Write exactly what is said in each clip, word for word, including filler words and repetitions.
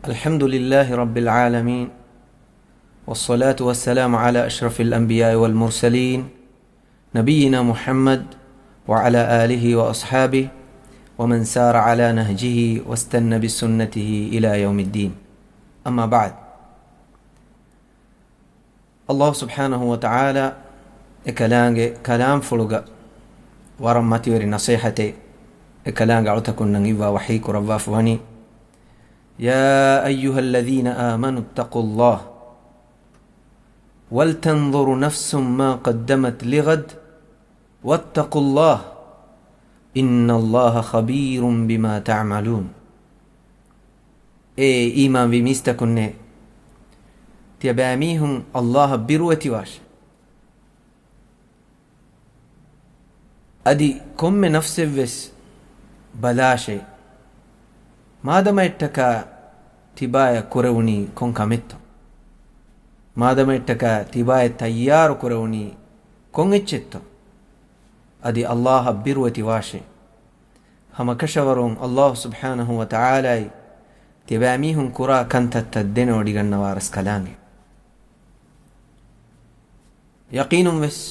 الحمد لله رب العالمين، والصلاة والسلام على أشرف الأنبياء والمرسلين، نبينا محمد وعلى آله وأصحابه ومن سار على نهجه واستن بسنته إلى يوم الدين. أما بعد. ﷲ ސުބްޙާނަހޫ ވަތަޢާލާ އެކަލާނގެ ކަލާމްފުޅުގަ ވަރަށް މަތިވެރި ނަޞޭޙަތެއް އެކަލާނގެ އަޅުތަކުންނަށް އިއްވާ ވަޙީ ކުރައްވާފަ ވަނީ، يا أيها الذين آمنوا اتقوا الله ولتنظر نفس ما قدمت لغد واتقوا الله إن الله خبير بما تعملون. އޭ އީމާންވި މީސްތަކުންނޭ! ތިޔަބައިމީހުން ﷲ އަށް ބިރުވެތިވާށެ. އަދި ކޮންމެ ނަފްސެއްވެސް ބަލާށޭ، މާދަމައެއްޓަކާ ތިބާޔަށް ކުރެވުނީ ކޮން ކަމެއްތޯ؟ މާދަމައެއްޓަކާ ތިބާޔަށް ތައްޔާރު ކުރެވުނީ ކޮން އެއްޗެއްތޯ؟ އަދި ﷲ އަށް ބިރުވެތިވާށޭ. ހަމަކަށަވަރުން ﷲ ސުބްޙާނަހޫ ވަތަޢާލާއި ތިޔަބައިމީހުން ކުރާ ކަންތައްތައް ދެނެވޮޑިގަންނަވާ ރަސްކަލާނގެ. ޔަޤީނުންވެސް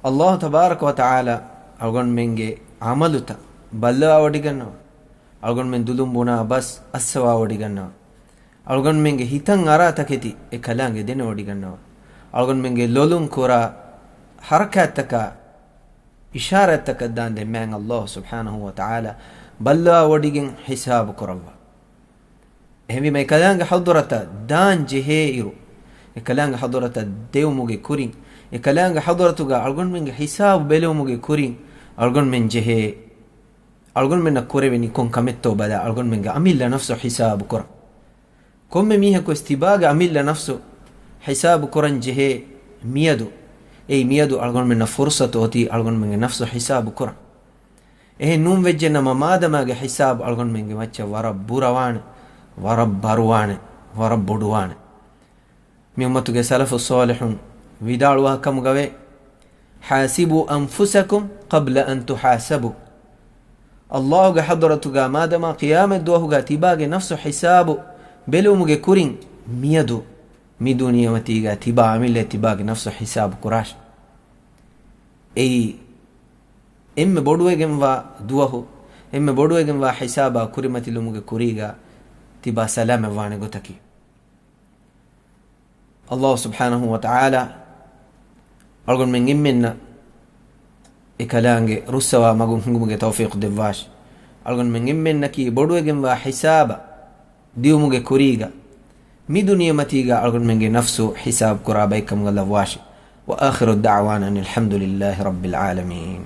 ﷲ ތަބާރަކަ ވަތަޢާލާ އަޅުގަނޑުމެންގެ ޢަމަލުތައް ބައްލަވާވޮޑިގަންނަވާ، އަޅުގަނޑުމެން ދުލުން ބުނާ ބަސް އައްސަވާވޮޑިގަންނަވާ، އަޅުގަނޑުމެންގެ ހިތަށް އަރާ ތަކެތި އެ ކަލާނގެ ދެނެވޮޑިގަންނަވާ، އަޅުގަނޑުމެންގެ ލޮލުން ކުރާ ޙަރަކާތްތަކާ އިޝާރާތްތަކަށް ދާންދެން މާތް ﷲ ސުބްޙާނަހޫ ވަތަޢާލާ ބައްލަވާވޮޑިގެން ޙިސާބު ކުރައްވާ. އެހެންވީމަ އެކަލާނގެ ޙަޟުރަތަށް ދާން ޖެހޭއިރު، އެކަލާނގެ ޙަޟުރަތަށް ދެވުމުގެ ކުރިން، އެކަލާނގެ ޙަޟުރަތުގަ އަޅުގަނޑުމެންގެ ޙިސާބު ބެލެވުމުގެ ކުރިން، އަޅުގަނޑުމެން ޖެހޭ، އަޅުގަނޑުމެންނަށް ކުރެވެނީ ކޮން ކަމެއްތޯ ބަލާ، އަޅުގަނޑުމެންގެ އަމިއްލަ ނަފްސު ޙިސާބު ކުރަން. ކޮންމެ މީހަކުވެސް ތިބާގެ އަމިއްލަ ނަފްސު ޙިސާބު ކުރަން ޖެހޭ މިއަދު، އެއީ މިއަދު އަޅުގަނޑުމެންނަށް ފުރުޞަތު އޮތީ އަޅުގަނޑުމެންގެ ނަފްސު ޙިސާބު ކުރަން. އެހެން ނޫން ވެއްޖެ ނަމަ، މާދަމާގެ ޙިސާބު އަޅުގަނޑުމެންގެ މައްޗަށް ވަރަށް ބުރަވާނެ، ވަރަށް ބަރުވާނެ، ވަރަށް ބޮޑުވާނެ. މި އުއްމަތުގެ ސަލަފުއް ޞާލިޙުން ވިދާޅުވާ ކަމުގަވޭ، حاسبوا أنفسكم قبل أن تحاسبوا. ﷲ ގެ ޙަޟްރަތުގަ މާދަމާ ޤިޔާމަތް ދުވަހުގަ ތިބާގެ ނަފްސު ޙިސާބު ބެލުމުގެ ކުރިން، މިއަދު މި ދުނިޔެމަތީގަ ތިބާ އަމިއްލަ ތިބާގެ ނަފްސު ޙިސާބު ކުރާށި. އެއީ، އެންމެ ބޮޑުވެގެންވާ ދުވަހު، އެންމެ ބޮޑުވެގެންވާ ޙިސާބާ ކުރިމަތިލުމުގެ ކުރީގަ ތިބާ ސަލާމަތްވާނެ ގޮތަކީ. ﷲ ސުބްޙާނަހޫ ވަތަޢާލާ އަޅުގަނޑުމެން އެންމެންނަށް އެ ކަލާނގެ ރުއްސަވާ މަގުން ހިނގުމުގެ ތައުފީޤު ދެއްވާށި. އަޅުގަނޑުމެން އެންމެންނަކީ ބޮޑުވެގެންވާ ޙިސާބަށް ދިއުމުގެ ކުރީގަ، މި ދުނިޔެމަތީގަ އަޅުގަނޑުމެންގެ ނަފްސު ޙިސާބު ކުރާ ބައެއްކަމުގަ ލައްވާށި. وآخر دعوانا أن الحمد لله رب العالمين.